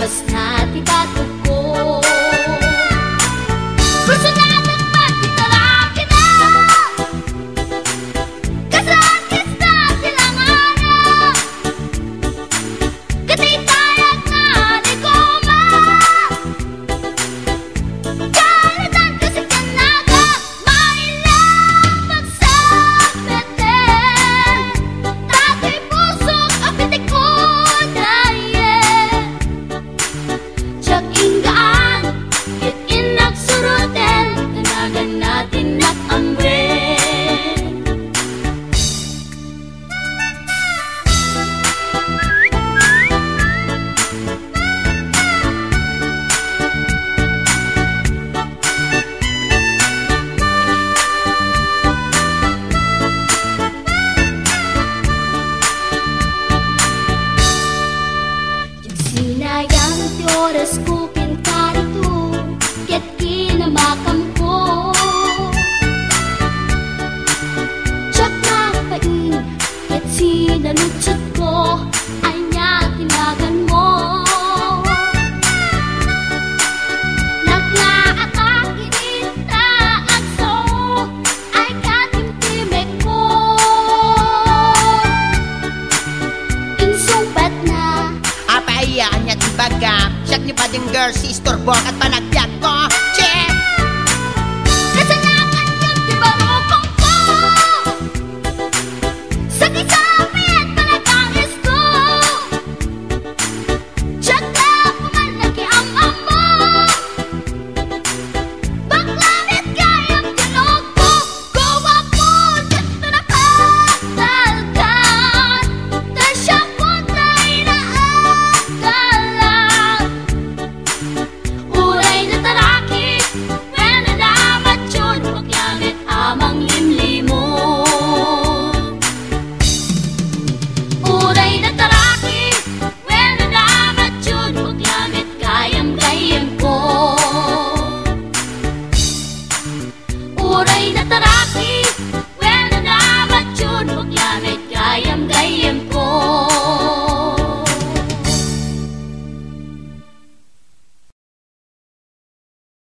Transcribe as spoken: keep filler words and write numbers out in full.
Nati batugko. Personal lang pagdiktaran kita. Kasat kasta ti langana. Katitayag na ni Goma. Karitan kasi kanaga. Maila magsapeten. Datoy pusok a pitikon na iye. Diak inggaan, ket innak suroten, kanagan na ti innak amwen. Sinayang ti orasko ken karito, ket kinamakamko. Diak nagpain, ket sinaludsodko, ania ti naganmo? Naglaak idi ta agsao, ay katimtimekko. Insungbatna. Apay aya, ania ti bagam? Siak ni Bading Girl, si Istorbo ket panagbiagko.